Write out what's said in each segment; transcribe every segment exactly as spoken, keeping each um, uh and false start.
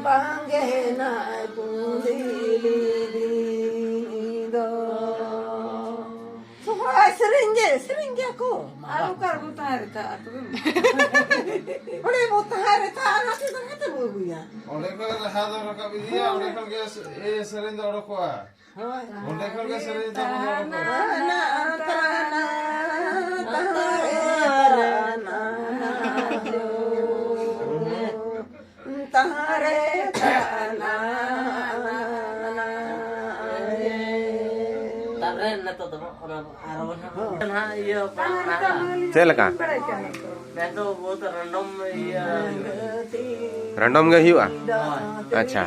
ᱵᱟᱝᱜᱮ ᱱᱟᱭ ᱠᱩᱸᱫᱤ ᱞᱤᱫᱤᱧ ᱫᱚ᱾ ᱥᱚᱦᱨᱟᱭ ᱥᱮᱨᱮᱧ ᱜᱮ, ᱥᱮᱨᱮᱧ ᱜᱮᱭᱟ ᱠᱚ᱾ ᱟᱨ ᱚᱠᱟ ᱨᱮᱵᱚ ᱛᱟᱦᱮᱸ ᱨᱮᱛᱟ ᱟᱹᱛᱩ ᱨᱮ? ᱚᱸᱰᱮ ᱵᱚ ᱛᱟᱦᱮᱸ ᱨᱮᱛᱟ, ᱟᱨ ᱦᱟᱱᱛᱮ ᱫᱚ ᱦᱟᱱᱛᱮ ᱵᱚ ᱟᱹᱜᱩᱭᱟ᱾ ᱚᱸᱰᱮ ᱠᱷᱚᱱ ᱨᱟᱦᱟ ᱫᱚ ᱨᱟᱠᱟᱵ ᱤᱫᱤᱭᱟ, ᱚᱸᱰᱮ ᱠᱷᱚᱱ ᱜᱮ ᱥᱮ-, ᱮ, ᱥᱮᱨᱮᱧ ᱫᱚ ᱚᱰᱚᱠᱚᱜᱼᱟ᱾ ᱦᱳᱭ᱾ ᱚᱸᱰᱮ ᱠᱷᱚᱱ ᱜᱮ ᱥᱮᱨᱮᱧ ᱫᱚ ᱚᱰᱚᱠᱚᱜᱼᱟ᱾ ᱛᱟᱨᱟᱱᱟ, ᱛᱟᱨᱟᱱᱟ, ᱛᱟᱨᱟᱱᱟ, ᱛᱟᱨᱟᱱᱟ, ᱛᱟᱨᱟᱱᱟ, ᱛᱟᱨᱟᱱᱟ, ᱛᱟᱨᱟᱱᱟ᱾ ᱛᱟᱨᱮ ᱱᱤᱛᱚᱜ ᱫᱚ ᱚᱱᱟ ᱟᱨ ᱚᱱᱟ ᱦᱚᱸ ᱱᱟᱦᱟᱜ ᱤᱭᱟᱹ ᱪᱮᱫ ᱞᱮᱠᱟ? ᱱᱤᱛᱚᱜ ᱵᱚᱦᱩᱛ ᱨᱮᱱᱰᱚᱢ ᱤᱭᱟᱹ᱾ ᱨᱮᱱᱰᱚᱢ ᱜᱮ ᱦᱩᱭᱩᱜᱼᱟ? ᱦᱳᱭ᱾ ᱟᱪᱪᱷᱟ᱾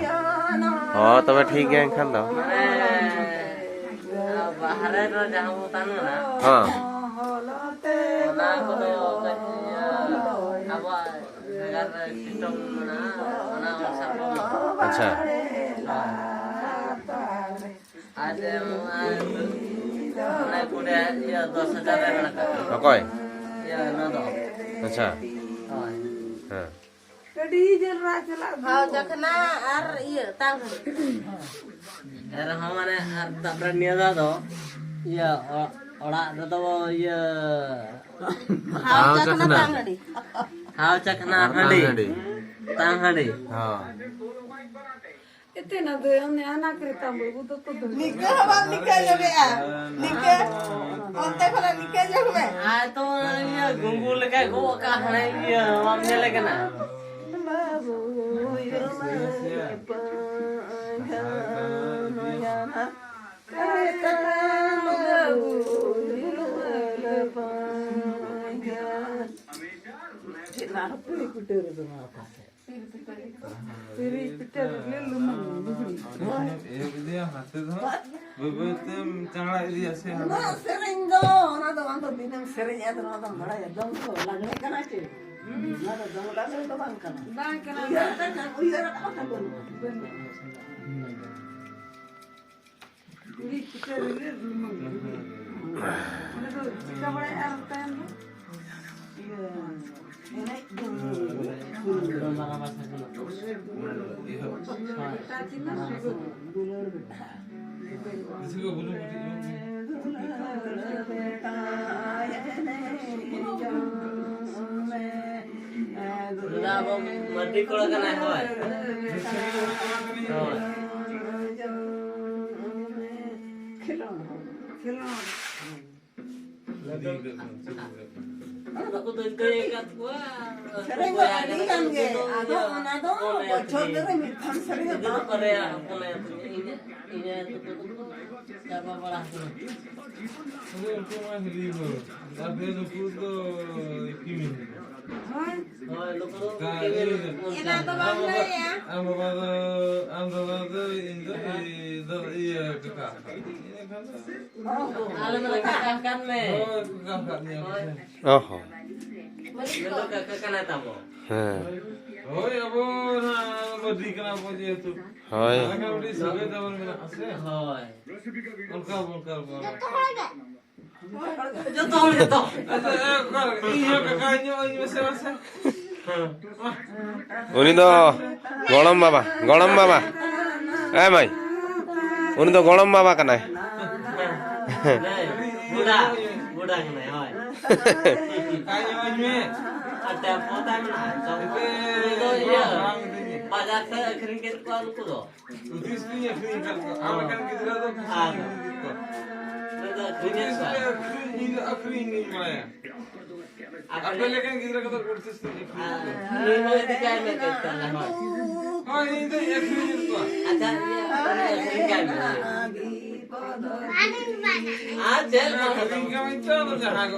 ᱦᱚᱸ, ᱛᱚᱵᱮ ᱴᱷᱤᱠ ᱜᱮᱭᱟ ᱮᱱᱠᱷᱟᱱ ᱫᱚ᱾ ᱢᱟᱱᱮ, ᱵᱟᱦᱨᱮ ᱨᱮ ᱡᱟᱦᱟᱸ ᱵᱚ ᱛᱟᱦᱮᱱ ᱠᱟᱱᱟ, ᱦᱚᱸ᱾ ᱚᱱᱟ ᱠᱚᱫᱚ ᱠᱟᱹᱡ ᱤᱭᱟᱹ, ᱟᱵᱚᱣᱟᱜ ᱵᱷᱮᱜᱟᱨ ᱨᱮ ᱥᱤᱥᱴᱮᱢ ᱢᱮᱱᱟᱜᱼᱟ, ᱚᱱᱟ ᱚᱱᱩᱥᱟᱨ ᱠᱚ᱾ ᱟᱪᱪᱷᱟ᱾ ᱦᱳᱭ᱾ ᱟᱡ ᱮᱢ, ᱟᱡ ᱚᱱᱟ ᱠᱚᱨᱮ ᱤᱭᱟᱹ ᱫᱚᱥ ᱦᱟᱡᱟᱨ ᱨᱮ ᱢᱮᱱᱟᱜ ᱠᱟᱜ᱾ ᱚᱠᱚᱭ? ᱤᱭᱟᱹ, ᱱᱚᱣᱟ ᱫᱚ᱾ ᱟᱪᱪᱷᱟ᱾ ᱦᱳᱭ᱾ ᱦᱮᱸ᱾ ᱟᱹᱰᱤ ᱡᱷᱟᱹᱞ ᱨᱟᱜ ᱪᱟᱞᱟᱜ ᱫᱚ᱾ ᱦᱟᱣ ᱪᱟᱠᱷᱱᱟ ᱟᱨ ᱤᱭᱟᱹ, ᱛᱟᱝ᱾ ᱮᱱᱨᱮᱦᱚᱸ ᱢᱟᱱᱮ, ᱟᱨ ᱛᱟᱯᱚᱨᱮ ᱱᱤᱭᱟᱹ ᱫᱷᱟᱣ ᱫᱚ, ᱤᱭᱟᱹ, ᱚ-, ᱚᱲᱟᱜ ᱨᱮᱫᱚ, ᱤᱭᱟᱹ, ᱦᱟᱣ ᱦᱟᱣ ᱪᱟᱠᱷᱱᱟ ᱪᱟᱠᱷᱱᱟ᱾ ᱛᱟᱝ ᱦᱟᱺᱰᱤ᱾ ᱦᱟᱣ ᱪᱟᱠᱷᱱᱟ ᱟᱨ ᱛᱟᱝ ᱦᱟᱺᱰᱤ᱾ ᱦᱟᱺᱰᱤ᱾ ᱛᱟᱝ ᱦᱟᱺᱰᱤ᱾ ᱦᱚᱸ᱾ ᱮᱛᱮ ᱱᱟ ᱫᱚ ᱚᱱᱮ ᱟᱱᱟ ᱠᱚᱨᱮ ᱛᱟᱢ ᱵᱟᱹᱵᱩ ᱫᱚ ᱠᱚ ᱫᱚ᱾ ᱱᱤᱠᱟᱹ ᱦᱚᱸ ᱵᱟᱢ ᱱᱤᱠᱟᱹ ᱧᱚᱜᱮᱜᱼᱟ᱾ ᱱᱤᱠᱟᱹ, ᱚᱱᱛᱮ ᱠᱷᱚᱱᱟᱜ ᱱᱤᱠᱟᱹ ᱧᱚᱜ ᱢᱮ᱾ ᱟᱭ ᱛᱚ ᱤᱭᱟᱹ ᱜᱩᱝᱜᱩ ᱞᱮᱠᱟᱭ ᱜᱚᱜ ᱠᱟᱜ ᱦᱟᱱᱮ ᱤᱭᱟᱹ ᱵᱟᱢ ᱧᱮᱞᱮ ᱠᱟᱱᱟ? ᱵᱟᱹᱵᱩ ᱭᱩᱨᱢᱟᱞᱮ ᱯᱟᱸᱜᱟᱱᱚᱭᱟ ᱱᱟ᱾ ᱟᱨᱮ ᱛᱟᱢ ᱵᱟᱹᱵᱩ ᱭᱩᱨᱢᱟᱞᱮ ᱯᱟᱸᱜᱟᱱ᱾ ᱪᱮᱫ ᱞᱟᱦᱟ ᱯᱩᱨᱤ ᱠᱩᱴᱟᱹ ᱨᱮᱫᱚ ᱱᱚᱣᱟ ᱯᱟᱥᱮ? ᱛᱤᱨᱤ ᱯᱤᱴᱟᱹ ᱨᱮ ᱞᱩᱢᱟᱹᱝ ᱞᱩᱜᱽᱲᱤ᱾ ᱮᱦᱚᱵ ᱤᱫᱤᱭᱟ ᱦᱟᱱᱛᱮ ᱫᱚ᱾ ᱵᱟᱹᱭ ᱵᱟᱹᱭ ᱛᱮᱢ ᱪᱟᱝᱲᱟ ᱤᱫᱤᱭᱟ ᱥᱮ ᱦᱟᱱᱛᱮ᱾ ᱱᱚᱣᱟ ᱥᱮᱨᱮᱧ ᱫᱚ, ᱚᱱᱟ ᱫᱚ ᱟᱢ ᱫᱚ ᱫᱤᱱᱮᱢ ᱥᱮᱨᱮᱧᱟ, ᱟᱫᱚ ᱱᱚᱣᱟ ᱫᱚᱢ ᱵᱟᱲᱟᱭᱟ᱾ ᱫᱚᱝ ᱫᱚ ᱞᱟᱜᱽᱲᱮ ᱠᱟᱱᱟ ᱪᱮ? ᱱᱚᱣᱟ ᱫᱚ ᱫᱚᱝ ᱞᱟᱜᱽᱲᱮ ᱫᱚ ᱵᱟᱝ ᱠᱟᱱᱟ᱾ ᱵᱟᱝ ᱠᱟᱱᱟ᱾ ᱩᱭᱦᱟᱹᱨ ᱠᱟᱜ ᱠᱷᱟᱱ, ᱩᱭᱦᱟᱹᱨ ᱠᱟᱜ ᱠᱷᱟᱱ ᱵᱟᱹᱱᱩᱜᱼᱟ᱾ ᱵᱟᱹᱱᱩᱜᱼᱟ᱾ ᱠᱩᱲᱤ ᱯᱤᱴᱟᱹ ᱨᱮᱜᱮ ᱞᱩᱢᱟᱹᱝ᱾ ᱚᱸᱰᱮ ᱫᱚ ᱪᱤᱠᱟ ᱵᱟᱲᱟᱭᱟ ᱟᱨ ᱛᱟᱭᱚᱢ ᱫᱚ? ᱤᱭᱟᱹ, ᱮᱱᱮᱡ ᱫᱚ᱾ ᱫᱟᱫᱟ ᱟᱵᱚ ᱢᱟᱹᱨᱰᱤ ᱠᱚᱲᱟ ᱠᱟᱱᱟᱭ, ᱦᱳᱭ᱾ ᱦᱳᱭ᱾ ᱟᱫᱚ ᱠᱚ ᱫᱟᱹᱲ ᱫᱟᱲᱮ ᱟᱠᱟᱫ ᱠᱚᱣᱟ᱾ ᱥᱮᱨᱮᱧ ᱫᱚ ᱟᱹᱰᱤ ᱜᱟᱱ ᱜᱮ᱾ ᱟᱫᱚ ᱚᱱᱟ ᱫᱚ ᱵᱚᱪᱷᱚᱨ ᱨᱮ ᱢᱤᱫ ᱫᱷᱟᱣ ᱥᱮᱨᱮᱧ ᱫᱚ ᱵᱟᱝ ᱦᱩᱭᱩᱜᱼᱟ᱾ ᱤᱧᱟᱹᱜ, ᱤᱧᱟᱹᱜ ᱟᱹᱛᱩ ᱠᱚᱫᱚ ᱠᱚ ᱪᱟᱵᱟ ᱵᱟᱲᱟ ᱟᱠᱟᱱᱟ᱾ ᱟᱫᱚ ᱩᱱᱠᱩ ᱢᱟ ᱦᱤᱨᱤ ᱦᱚᱲ᱾ ᱟᱨ ᱱᱩᱠᱩ ᱫᱚ ᱠᱤᱢᱤᱱ᱾ ᱦᱳᱭ᱾ ᱦᱳᱭ, ᱱᱩᱠᱩ ᱫᱚ ᱠᱤᱢᱤᱱ᱾ ᱮᱱᱟ ᱫᱚ ᱵᱟᱢ ᱞᱟᱹᱭᱮᱜᱼᱟ᱾ ᱟᱢ ᱵᱟᱵᱟ ᱫᱚ, ᱟᱢ ᱵᱟᱵᱟ ᱫᱚ, ᱤᱧ ᱫᱚ, ᱤᱭᱟᱹ, ᱫᱚ, ᱤᱭᱟᱹ, ᱠᱟᱠᱟ᱾ ᱤᱱᱟᱹ ᱠᱷᱟᱱ ᱫᱚ ᱟᱞᱮ ᱫᱚᱞᱮ ᱠᱟᱠᱟ ᱟᱠᱟᱱ ᱢᱮ᱾ ᱦᱳᱭ, ᱠᱟᱠᱟ ᱟᱠᱟᱫ ᱢᱮᱭᱟ ᱯᱮ᱾ ᱚ ᱦᱚᱸ᱾ ᱩᱱᱤ ᱫᱚ ᱠᱟᱠᱟ ᱠᱟᱱᱟᱭ ᱛᱟᱵᱚ᱾ ᱦᱮᱸ᱾ ᱦᱳᱭ, ᱟᱵᱚ ᱱᱟ ᱢᱟᱹᱨᱰᱤ ᱠᱟᱱᱟ ᱵᱚ ᱡᱮᱦᱮᱛᱩ᱾ ᱦᱳᱭ᱾ ᱟᱞᱟᱝ ᱟᱜ ᱢᱤᱫᱴᱤᱡ ᱥᱟᱹᱜᱟᱹᱭ ᱛᱟᱵᱚᱱ ᱢᱮᱱᱟᱜᱼᱟ ᱥᱮ? ᱦᱳᱭ᱾ ᱚᱱᱠᱟ ᱵᱚᱱ ᱠᱟᱨᱵᱟᱨ᱾ ᱡᱚᱛᱚ ᱦᱚᱲ ᱜᱮᱛᱚ᱾ ᱟᱪᱪᱷᱟ, ᱮ, ᱚᱠᱟ ᱨᱮ? ᱤᱧ ᱦᱚᱸ ᱠᱟᱠᱟ ᱧᱚᱜ ᱟᱹᱧ ᱢᱮᱥᱮ ᱢᱟᱥᱮ᱾ ᱩᱱᱤ ᱫᱚ ᱜᱚᱲᱚᱢ ᱵᱟᱵᱟ, ᱜᱚᱲᱚᱢ ᱵᱟᱵᱟ᱾ ᱮ ᱢᱟᱹᱭ, ᱩᱱᱤ ᱫᱚ ᱜᱚᱲᱚᱢ ᱵᱟᱵᱟ ᱠᱟᱱᱟᱭ᱾ ᱵᱩᱰᱟ, ᱵᱩᱰᱟ ᱠᱟᱱᱟᱭ, ᱦᱳᱭ᱾ ᱟᱪᱪᱷᱟ, ᱯᱚᱛᱟ ᱢᱮᱱᱟᱜᱼᱟ᱾ ᱩᱱᱤ ᱫᱚ ᱤᱭᱟᱹ, ᱵᱟᱡᱟᱨ ᱥᱮᱫ ᱟᱹᱠᱷᱨᱤᱧ ᱠᱮᱫ ᱠᱚᱣᱟ ᱱᱩᱠᱩ ᱫᱚ᱾ ᱛᱤᱥ ᱞᱤᱧ ᱟᱹᱠᱷᱨᱤᱧ ᱟᱠᱟᱫ ᱠᱚᱣᱟ? ᱟᱢ ᱞᱮᱠᱟᱱ ᱜᱤᱫᱽᱨᱟᱹ ᱫᱚ ᱛᱤᱥ ᱞᱤᱧ ᱟᱹᱠᱷᱨᱤᱧ ᱟᱠᱟᱫ ᱠᱚᱣᱟ? ᱩᱱᱤ ᱫᱚ ᱟᱹᱠᱷᱨᱤᱧ ᱮᱫ ᱠᱚᱣᱟ᱾ ᱛᱤᱥ ᱞᱤᱧ ᱟᱹᱠᱷᱨᱤᱧ, ᱤᱧ ᱫᱚ ᱟᱹᱠᱷᱨᱤᱧ ᱞᱤᱧ ᱵᱟᱲᱟᱭᱟ᱾ ᱟᱯᱮ ᱞᱮᱠᱟᱱ ᱜᱤᱫᱽᱨᱟᱹ ᱠᱚᱫᱚ ᱠᱚ ᱛᱤᱥ ᱞᱤᱧ ᱟᱹᱠᱷᱨᱤᱧ ᱮᱫ ᱠᱚᱣᱟ? ᱦᱳᱭ, ᱤᱧ ᱫᱚᱧ ᱟᱹᱠᱷᱨᱤᱧ ᱮᱫ ᱠᱚᱣᱟ᱾ ᱟᱪᱪᱷᱟ, ᱤᱭᱟᱹ, ᱟᱹᱠᱷᱨᱤᱧ ᱠᱟᱭ ᱢᱮ᱾ ᱟᱨ ᱪᱮᱫ ᱟᱹᱠᱷᱨᱤᱧ ᱠᱟᱜ ᱢᱮ, ᱪᱚ, ᱟᱫᱚ ᱡᱟᱦᱟᱸ